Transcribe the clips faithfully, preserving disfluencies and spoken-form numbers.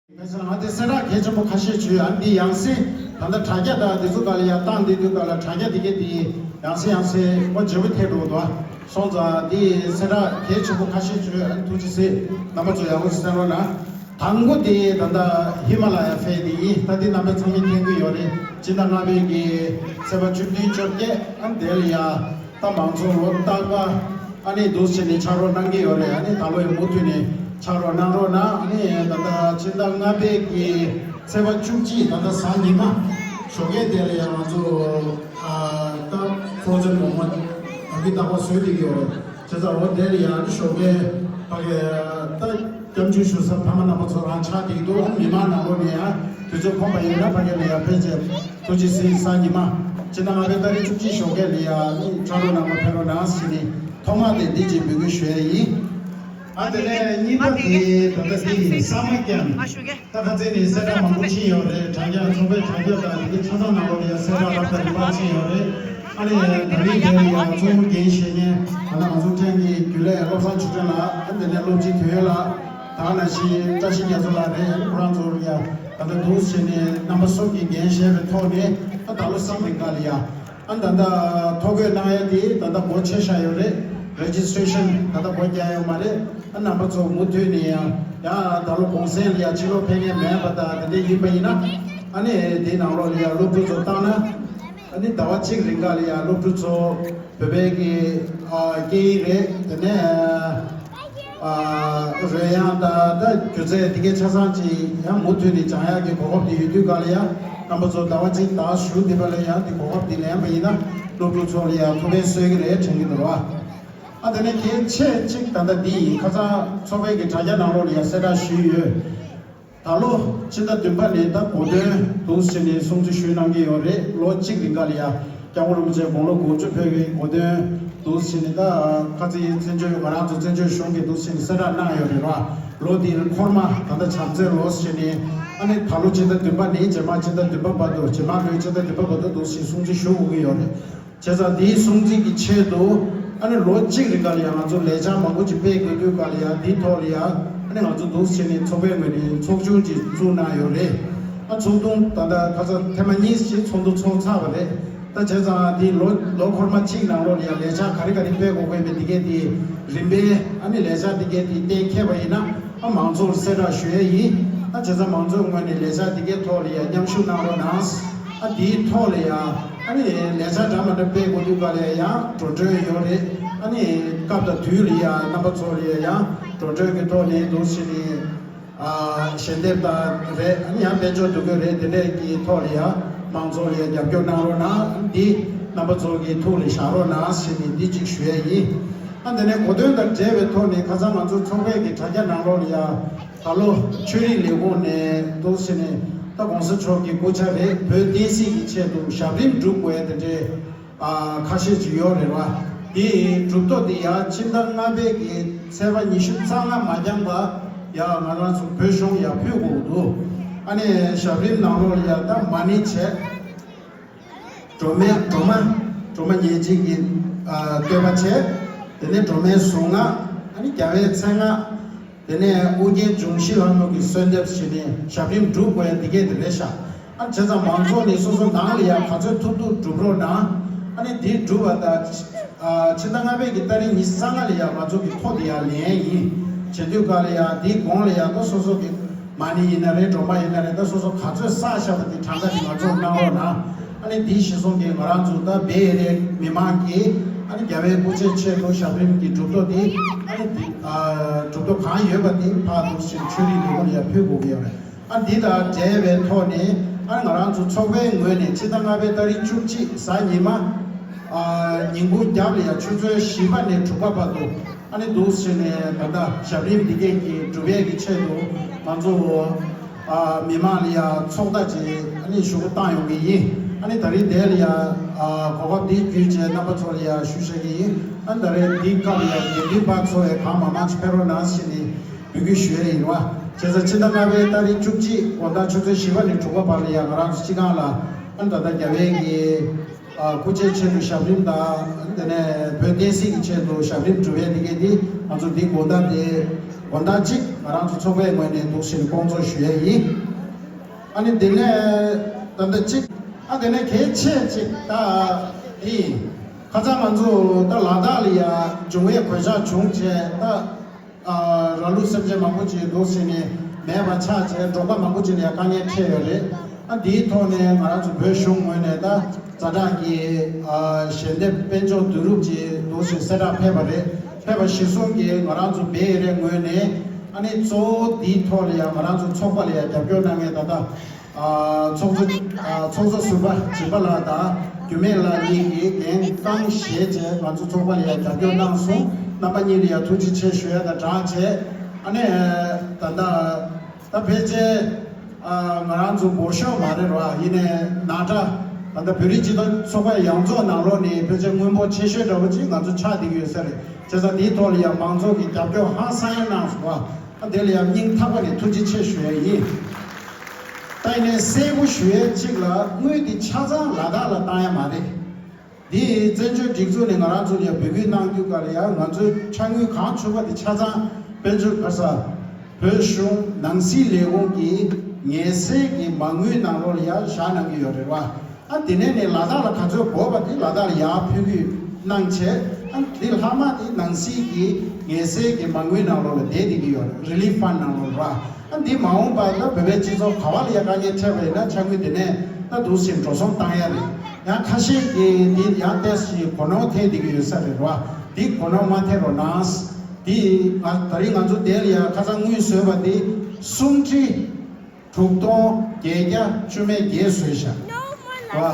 ཁ་སང་ང་དེ་གསལ་བསྒྲགས་གལ་ཆེན་པོ་ཁ་ཤས་བྱོས། ཨ་ནི་འདི་ཡང་སེ་ད་ལྟ་དྲ་རྒྱ་དང་དེ་ཚོ་ག་ལ་ཡར་བཏང་བསྡད་དུས་ག་ལ་དྲ་རྒྱ་དེ་གའི་དེ་ཡང་སེ་ཡང་སེ་ཁོ་བརྗེ་པོ་ཐེབས་འགྲོ་འདུག་ཨ། སོང་ཙང་འདི་གསལ་བསྒྲགས་གལ་ཆེན་པོ་ཁ་ཤས་བྱོས། ཨ་ནི་ཐུགས་རྗེ་ཆེ། རྣམ་པ་ཚོ་ཡག་པོ་གསན་རོགས་གནང་། དང་པོ་དེ་ད་ལྟ་ཧི་མ་ལ་ཡ་ཕེབས་དེ་ཡིན། ད་འདི་རྣམ་པ་ཚང་མས་མཁྱེན་གྱི་ཡོད་རེད། སྤྱི་ཟླ་ལྔ་པའི་གི་ཚེས་པ་བཅུ་བདུན་བཅོ་བརྒྱད། ཨ་ནི་དེ་ལ་ཡ། ད་མང་ཚོགས་ལོ་རྟག་པ་ཨ་ནི་འདུག་བྱས་ནས་ཕྱག་རོགས་གནང་གི་ཡོད་རེད། ཨ་ནི་ད་ལོ་ཡང་མུ་མཐུད་ནས་ཕྱག་རོགས་གནང་རོགས་གནང་། ཨ་ནི་ད་ལྟ་ཕྱི་ཟླ་ལྔ་པའི་གི་ཚེས་པ་བཅུ་གཅིག་ད་ལྟ་གཟའ་ཉི་མ་ཞོགས་ཀས་དེ་ལ་ཡང་ང་ཚོ་ཨ་ད་ཕོ་ཇ་མོ་མ་ཨ་གི་རྟག་པར་བཟོས་བསྡད་ཀྱི་ཡོད་རེད། བྱས་ཙང་འོ་དེ་ལ་ཡང་ཨ་ནི་ཞོགས་ཀས་ཕ་གི་ད། སྐྱབས་འཇུག་ཞུ་ས་ཕ་མ་རྣམ་པ་ཚོ་རང་ཆགས་ཀྱི་འདུག་མི་མང་ནང་ལོགས་ནས་ཡང་དུས་ཚོད་ཁོམ་པ་ཡོད་ན་ཕ་གི་ལ་ཡང་ཕེབས་བྱས་ཐུགས་རྗེ་གཟིགས། གཟའ་ཉི་མ་སྤྱི་ཟླ་ལྔ་པའི་ཏ་རིག་བཅུ་གཅིག་ཞོགས་ཀས་ལ་ཡང་ཕྱག་རོགས་གནང་རོགས་ཕེབས་རོགས་གནང་ཟེར་ནས་ཐོག་མ་དེ་འདི་གཅིག་འབོད་སྐུལ་ཞུ་ཡ་ཡིན། ཨ་དེ་ནས་གཉིས་པ་དེ་ད་ལྟ་འདི་ཡིན། ས་མ་ཀྱང་ད་ཁ་རྩང་ནས་གསལ་བསྒྲགས་མང་པོ་ཕྱིན་ཡོད་རེད། དྲ་རྒྱ་ཚོགས་པའི་དྲ་རྒྱ་དང་དེ་གའི་ཚོགས་ཐོག་ནང་ལོགས་ལ་ཡང་གསལ་བསྒྲགས་རབ་དང་རིམ་པ་ཕྱིན་ཡོད་རེད། ཨ་ནི་ད་རིང་དེ་ལ་ཡང་གཙོ་བོ་འགན་བཞེས་མཁན་ད་ལྟ་ང་ཚོ་ཕྲན་གྱི་རྒྱུན་ལས་བློ་བཟང་ཆོས་སྒྲོན་ལགས། ཨ་དེ་ནས་སློབ་སྤྱི་དོན་ཡོད་ལགས། ད་ག་ནང་བཞིན་བཀྲ་ཤིས་རྒྱ་མཚོ་ལགས་རེད། ཁོ་རང་ཚོ་ལ་ཡང་ད་ལྟ་འདུག་བྱས་ནས་རྣམ་པ་གསུམ་གྱིས་འགན་བཞེས་པའི་ཐོག་ནས་ད་ད་ལོ་གསུམ་རིང་ག་ལ་ཡང་ཨ་ད་ལྟ་ཐོ་འགོད་གནང་ཡ་དེ་ད་ལྟ་སྒོ་ཕྱེ་བཞག་ཡོད་རེད། རེ་ཇི་སི་ཊི་རེ་ཤན་ད་ལྟ་སྒོ་རྒྱག་ཡོད་མ་རེད། ཨ་རྣམ་པ་ཚོ་མུ་མཐུད་ནས་ཡང་ཡང་ད་ལོ་གུང་སེང་ལ་ཡང་ཕྱི་ལོགས་ཕེབས་མཁན་མེད་པ་དང་དེ་འདྲ་ཡིན་པ་ཡིན་ན། ཨ་ནི་དེའི་ནང་ལོགས་ལ་ཡང་སློབ་ཕྲུག་ཚོ་བཏང་ན། ཨ་ནི་ཟླ་བ་གཅིག་རིང་ག་ལ་ཡང་སློབ་ཕྲུག་ཚོ་བོད་པའི་གི་ཨ་སྐད་ཡིག་རེད། དེ་ནས་ཨ་རོལ་དབྱངས་དང་ད་སྒྱུ་རྩལ་དེ་གའི་ཆ་ཚང་ཅིག་ཡང་མུ་མཐུད་ནས་སྦྱང་ཡག་གི་གོ་སྐབས་དེ་ཡོད་དུས་ག་ལ་ཡང་རྣམ་པ་ཚོ་ཟླ་བ་གཅིག་ད་བཞུགས་བསྡད་པ་ལ་ཡང་དེ་གོ་སྐབས་དེ་ལེན་པ་ཡིན་ན་སློབ་ཕྲུག་ཚོ་ལ་ཡང་ཐུགས་ཕན་གསོས་ཀྱི་རེད་དྲན་གྱི་འདུག་བ། ཨ་དེ་ནས་གལ་ཆེ་གཅིག་ད་ལྟ་འདི་ཡིན། ཁ་སང་ཚོགས་པའི་གི་དྲ་རྒྱ་ནང་ལོགས་ལ་ཡང་གསལ་བསྒྲགས་ཞུས་ཡོད། ད་ལོ་ཕྱི་ཟླ་བདུན་པ་ནས་ད་གོ་སྟོན་འདུག་ཟེར་ནས་སྲུང་བརྩི་ཞུས་གནང་གི་ཡོད་རེད། ལོ་གཅིག་རིང་ག་ལ་ཡ་སྐྱབས་མགོན་རིན་པོ་ཆེ་དགུང་ལོ་དགུ་བཅུ་ཕེབས་པའི་གོ་སྟོན་འདུག་ཟེར་ནས་ད་ཁ་ཚིག་བཙན་བྱོལ་ང་རང་ཚོ་བཙན་བྱོལ་གཞུང་གིས་འདུག་ཟེར་ནས་གསལ་བསྒྲགས་གནང་ཡོད་རེད་བ། ལོ་འདིར་འཁོར་མ་ད་ལྟ་བྱམས་བརྩེའི་ལོ་ཟེར་ནས་ཨ་ནི་ད་ལོ་ཕྱི་ཟླ་བདུན་པ་ནས་རྗེས་མ་ཕྱི་ཟླ་བདུན་པ་བར་དུ་རྗེས་མ་ལོའི་ཕྱི་ཟླ་བདུན་པ་བར་དུ་འདུག་ཟེར་སྲུང་བརྩི་ཞུ་དགོས་ཀྱི་ཡོད་རེད། བྱས་ཙང་འདིའི་སྲུང་བརྩི་གི་ཆེད་དུ་ཨ་ནི་ལོ་གཅིག་རིང་ག་ལ་ཡང་ང་ཚོ་ལས་འཆར་མང་པོ་ཅིག་སྤེལ་དགོས་དུས་ག་ལ་ཡང་འདིའི་ཐོག་ལ་ཡང་ཨ་ནི་ང་ཚོ་འདུག་བྱས་ནས་ཚོགས་པའི་ངོས་ནས་ཚོགས་ཆུང་ཅིག་བཙུགས་གནང་ཡོད་རེད། ཨ་ཚོགས་ཐུང་ད་ལྟ་ཁ་སང་ཐེངས་མ་གཉིས་ཤིག་ཚོགས་འདུ་ཚོགས་ཚར་བ་རེད། ད་བྱས་ཙང་འདིའི་ལོ་ལོ་འཁོར་མ་གཅིག་ནང་ལོགས་ལ་ཡང་ལས་འཆར་ག་རེ་ག་རེ་སྤེལ་དགོས་དགོས་མེད་འདི་གས་དེ་རིམ་པས་ཨ་ནི་ལས་འཆར་འདི་གས་དེ་གཏན་འཁེལ་བ་ཡིན་ན། ཨ་མང་ཚོགས་ལ་གསལ་བསྒྲགས་ཞུ་ཡས་ཡིན། ཨ་བྱས་ཙང་མང་ཚོགས་ངོས་ནས་ལས་འཆར་འདི་གའི་ཐོག་ལ་ཡང་མཉམ་ཞུགས་གནང་རོགས་གནང་། ཨ་འདིའི་ཐོག་ལ་ཡང་ཨ་ནི་ལས་འཆར་འདྲ་མི་འདྲ་སྤེལ་དགོས་དུས་ག་ལ་ཡང་འགྲོ་གྲོན་ཡོད་རེད། ཨ་ནི་སྐབས་དང་དུས་ལ་ཡང་རྣམ་པ་ཚོ་ལ་ཡང་འགྲོ་གྲོན་གྱི་ཐོག་ནས་འདུག་ཟེར་ནས་ཨ་ཞལ་འདེབས་དང་རེད། ཨ་ནི་ཡང་དཔལ་འབྱོར་འདུ་འགོད་རེད། དེ་འདྲས་ཀྱི་ཐོག་ལ་ཡང་མང་ཚོགས་ལ་ཡང་རྒྱབ་སྐྱོར་གནང་རོགས་གནང་། འདི་རྣམ་པ་ཚོ་གི་ཐུགས་ལ་བཞག་རོགས་གནང་ཟེར་ནས་འདི་གཅིག་ཞུ་ཡས་ཡིན། ཨ་དེ་ནས་གོ་སྟོན་དང་འབྲེལ་བའི་ཐོག་ནས་ཁ་སང་ང་ཚོ་ཚོགས་པའི་གི་དྲ་རྒྱ་ནང་ལོགས་ལ་ཡང་ད་ལོ་ཆོས་རིག་ལས་ཁུངས་ནས་འདུག་ཟེར་ནས་ད་གོང་ས་མཆོག་གི་སྐུ་ཕྱྭ་རེད། བོད་བསྟན་སྲིད་ཀྱི་ཆེད་དུ་ཞབས་རིམ་སྒྲུབ་དགོས་དེ་འདྲའི་ཨ་ཁ་ཤས་ཅིག་ཡོད་རེད་བ། དེའི་གྲུབ་ཐོབ་དེ་ཡང་ཕྱི་ཟླ་ལྔ་པའི་གི་ཚེས་པ་ཉི་ཤུ་རྩ་ལྔ་མ་འགྱངས་པ་ཡང་ང་རང་ཚོ་བོད་གཞུང་ཡང་ཕུལ་དགོས་འདུག་ཨ་ནི་ཞབས་རིམ་ནང་ལོགས་ལ་ཡང་ད་མ་ཎི་བྱས། སྒྲོལ་མའི་སྒྲོལ་མ། སྒྲོལ་མ་ཉེར་གཅིག་གི་ཨ་བསྟོད་པ་བྱས། དེ་ནས་སྒྲོལ་མའི་གཟུངས་སྔགས། ཨ་ནི་རྒྱལ་བའི་མཚན་སྔགས། དེ་ནས་ཨོ་རྒྱན་འབྱུང་བཞི་ལྷ་མོ་གི་གསོལ་འདེབས་བྱས་ནས་ཞབས་རིམ་སྒྲུབ་དགོས་ཡ་འདི་གས་དེ་རེད་ཤག་ཨ་བྱས་ཙང་མང་ཚོགས་ནས་སོ་སོ་ནང་ལ་ཡ་ག་ཚོད་ཐུབ་ཐུབ་སྒྲུབ་རོགས་གནང་། ཨ་ནི་འདི་སྒྲུབ་པ་དང་། ཨ་ཕྱི་ཟླ་ལྔ་པའི་གི་ཏ་རིག་ཉི་ཤུ་རྩ་ལྔ་ལ་ཡ་ང་ཚོ་གི་ཐོ་དེ་ཡ་ལེན་ཡིན། བྱེད་དུས་ག་ལ་ཡ་འདིའི་གོང་ལ་ཡ་ད་སོ་སོ་གི་མ་ཎི་ཡིན་ན་རེད། སྒྲོལ་མ་ཡིན་ན་རེད། ད་སོ་སོ་ག་ཚོད་བསགས་བཞག་པ་དེ་གྲངས་ཀ་དེ་ང་ཚོར་གནང་རོགས་གནང་། ཨ་ནི་དེའི་གཞི་བཟུང་གིས་ང་རང་ཚོ་ད་བེ་ཨེ་རི་ཡའི་མི་མང་གིས་ཨ་ནི་རྒྱལ་བའི་སྐུ་ཚེ་ཆེད་དུ་ཞབས་རིམ་གྱི་གྲུབ་ཐོབ་དེ་ཨ་ནི་དེ་ཨ་གྲུབ་ཐོབ་གང་ཡོད་པ་དེ་ཕར་འདུག་ཟེར་ཆོས་རིག་ལས་ཁུངས་ལ་ཡང་ཕུལ་དགོས་ཀྱི་ཡོད་རེད། ཨ་འདི་དང་འབྲེལ་བའི་ཐོག་ནས་ཨ་ནི་ང་རང་ཚོ་ཚོགས་པའི་ངོས་ནས་ཕྱི་ཟླ་ལྔ་པའི་ཏ་རིག་བཅུ་གཅིག་གཟའ་ཉི་མ་ཨ་ཉིན་གུང་རྒྱབ་ལ་ཡང་ཆུ་ཚོད་བཞི་པ་ནས་དྲུག་པ་བར་དུ། ཨ་ནི་འདུག་ཟེར་ནས་ད་ལྟ་ཞབས་རིམ་འདི་གས་ཀྱི་སྒྲུབ་ཡས་ཀྱི་ཆེད་དུ་ང་ཚོ་ཨ་མི་མང་ལ་ཡ་ཚོགས་བརྡ་ཅིག་ཨ་ནི་ཞུ་སྒོ་བཏང་ཡོང་གི་ཡིན། ཨ་ནི་ད་རེས་དེ་ལ་ཡ་ཨ་གོ་སྐབས་འདི་བརྒྱུད་བྱས་རྣམ་པ་ཚོ་ལ་ཡ་ཞུ་བྱེད་ཀྱི་ཡིན། ཨ་ནི་ད་རེས་འདི་སྐབས་ལ་ཡ་དགེ་འདུན་པ་ཚོ་ཡ་གང་མང་མང་ཅིག་ཕེབས་རོགས་གནང་ཟེར་ནས་འབོད་སྐུལ་ཞུ་ཡས་ཡིན་བ། བྱས་ཙང་ཕྱི་ཟླ་ལྔ་པའི་ཏ་རིག་བཅུ་གཅིག་དགོང་དག་ཆུ་ཚོད་བཞི་པ་ནས་དྲུག་པ་བར་ལ་ཡ་ང་རང་ཚོ་སྤྱི་ཁང་ལ་ཨ་ནི་ད་ལྟ་རྒྱལ་བའི་གི་ཨ་སྐུ་ཕྱྭའི་ཆེད་དུ་ཞབས་རིམ་དང་། དེ་ནས་བོད་བསྟན་སྲིད་ཀྱི་ཆེད་དུ་ཞབས་རིམ་སྒྲུབ་ཡས་དེ་གས་དེ་ང་ཚོ་འདི་དགོང་དག་དེ་ དགོང་དག་གཅིག་ང་རང་ཚོ་ཚོགས་པའི་ངོས་ནས་འདུག་སེ་སྐོང་ཚོགས་ཞུ་ཡས་ཡིན། ཨ་ནི་དེ་ནས་ད་ལྟ་གཅིག་ཨ་དེ་ནས་གལ་ཆེ་གཅིག་ད་དེ་ཁ་སང་ང་ཚོ་ད་ལ་དྭགས་ལ་ཡ་འབྱུང་བའི་གོད་ཆག་བྱུང་བྱས་ད། ཨ་ར་ལུག་སེམས་ཅན་མང་པོ་ཅིག་འདུག་སེ་ནས་མེད་པ་ཆགས་བྱས་འབྲོག་པ་མང་པོ་ཅིག་ལ་ཡང་དཀའ་ངལ་འཕྲད་ཡོད་རེད། ཨ་འདིའི་ཐོག་ནས་ང་རང་ཚོ་བོད་གཞུང་ངོས་ནས་ད་ཛ་དྲག་གི་ཨ་ཞལ་འདེབས་དཔལ་འབྱོར་བསྡུ་རུབ་ཅིག་འདུག་སེ་གསལ་བསྒྲགས་ཕེབས་པ་རེད། ཕེབས་པ་གཞིར་བཟུང་གིས་ང་རང་ཚོ་བེ་ཨེ་རི་ཡ་ངོས་ནས་ཨ་ནི་གཙོ་བོ་འདིའི་ཐོག་ལ་ཡང་ང་རང་ཚོ་ཚོགས་པ་ལ་ཡང་རྒྱབ་སྐྱོར་གནང་མཁན་ད་ལྟ། ཨ་ཚོགས་གཙོ་ཨ་ཚོགས་གཙོ་ཟུར་པ་འཇིགས་པ་ལགས་དང་རྒྱུད་སྨད་ལགས་གཉིས་ཀྱིས་འགན་གཙང་བཞེས་བྱས་ང་ཚོ་ཚོགས་པ་ལ་ཡང་རྒྱབ་སྐྱོར་གནང་སོང་། རྣམ་པ་གཉིས་ལ་ཡང་ཐུགས་རྗེ་ཆེ་ཞུ་ཡ་དང་སྦྲགས་བྱས། ཨ་ནི་ད་ལྟ་ད་ཕལ་ཆེར་ཨ་ང་རང་ཚོ་འབོར་ཤོག་མ་རེད་བ། ཡིན་ནའི་ནང་ཁྲ་ད་ལྟ་བོད་རིགས་སྤྱི་མཐུན་ཚོགས་པ་ཡོངས་རྫོགས་ནང་ལོགས་ནས་ཕལ་ཆེར་སྔོན་འབོར་ཆེ་ཤོས་འདྲ་པོ་ཅིག་ང་ཚོ་ཆགས་བསྡད་ཀྱི་ཡོད་ས་རེད། བྱས་ཙང་དེའི་ཐོག་ལ་ཡང་མང་ཚོགས་ཀྱི་རྒྱབ་སྐྱོར་ཧང་སང་ཡ་གནང་སོང་བ། ཨ་དེ་ལ་ཡང་སྙིང་ཐག་པ་ནས་ཐུགས་རྗེ་ཆེ་ཞུ་ཡ་ཡིན། ད་ཡིན་ནའི་གསལ་པོ་ཞུ་ཡ་གཅིག་ལ་དངུལ་འདི་ཆ་ཚང་ལ་དྭགས་ལ་བཏང་ཡ་མ་རེད། འདི་བཙན་བྱོལ་སྒྲིག་འཛུགས་ནས་ང་རང་ཚོ་ལ་ཡང་འབོད་སྐུལ་གནང་དུས་ག་ལ་ཡང་ང་ཚོའི་ཕྲ་དངུལ་གང་བྱུང་བ་དེ་ཆ་ཚང་དཔལ་འབྱོར་ག་ས་བོད་གཞུང་ནང་སྲིད་ལས་ཁུངས་ཀྱི་ངལ་སེལ་གྱི་མ་དངུལ་ནང་ལོགས་ལ་ཡང་བཞག་གནང་གི་ཡོད་རེད་བ། ཨ་དེ་ནས་ནས་ལ་དྭགས་ལ་ག་ཚོད་དགོས་པ་དེ་ལ་དྭགས་ལ་ཡར་ཕུལ་གྱི་གནང་བྱས། ཨ་དེ་ལྷག་མ་དེ་ནང་སྲིད་ཀྱི་ངལ་སེལ་གྱི་མ་དངུལ་ནང་ལོགས་ལ་བསྡད་བསྡད་ཀྱི་ཡོད་རེད། རི་ལིཕ་ཕན་ནང་ལོགས་ལ། ཨ་འདི་མ་འོངས་པ་ལ་བོད་པའི་སྤྱི་ཚོགས་ག་བ་ལ་ཡ་དཀའ་ངལ་འཕྲད་པ་ཡིན་ན་ཕྲ་དངུལ་དེ་ནས་ད་འདུག་སེ་འགྲོ་སོང་བཏང་ཡ་རེད། ཡང་ཁ་ཤས་ཀྱིས་འདི་ཡང་ཏོག་ཙམ་གོ་ནོར་ཐེབས་བསྡད་ཀྱི་ཡོད་ས་རེད་བ། འདི་གོ་ནོར་མ་ཐེབས་རོགས་གནང་། འདི་ང་ད་རིང་ང་ཚོ་དེ་ལ་ཡ་ཁ་སང་དངུལ་བཟོས་པ་འདི་སུམ་ཁྲི་དྲུག་སྟོང་བརྒྱད་བརྒྱ་བཅུ་མེད་བརྒྱད་བཟོས་བཞག་བ།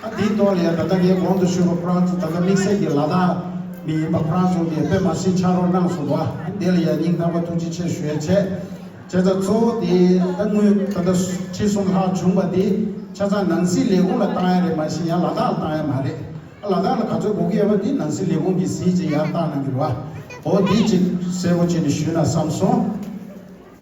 ཨ་འདིའི་ཐོག་ལ་ཡང་ད་ལྟ་ངས་གོང་དུ་ཞུས་པ་ཁོ་རང་ཚོ་ད་ལྟ་དམིགས་བསལ་གྱི་ལ་དྭགས་མི་ཡིན་པ་ཁོ་རང་ཚོ་གིས་དཔེ་མ་སྲིད་ཕྱག་རོགས་གནང་སོང་བ། འདི་ལ་ཡང་སྙིང་ཐག་པ་ཐུགས་རྗེ་ཆེ་ཞུ་ཡ་བྱས། བྱས་ཙང་གཙོ་བོ་དེ་ད་དངུལ་ད་ལྟ་ཁྲི་གསུམ་ལྷག་བྱུང་བ་དེ་ཆ་ཚང་ནང་སྲིད་ལས་ཁུངས་ལ་བཏང་ཡ་རེད་མ་གཞི་ཡང་ལ་དྭགས་ལ་བཏང་ཡ་མ་རེད། ལ་དྭགས་ལ་ག་ཚོད་དགོས་ཀྱི་ཡོད་པ་དེ་ནང་སྲིད་ལས་ཁུངས་ཀྱིས་གཟིགས་བྱས་ཡར་བཏང་གནང་གི་རེད་བ། འོ་འདི་ཅིག་གསལ་པོ་བྱས་ནས་ཞུས་ན་བསམ་སོང་།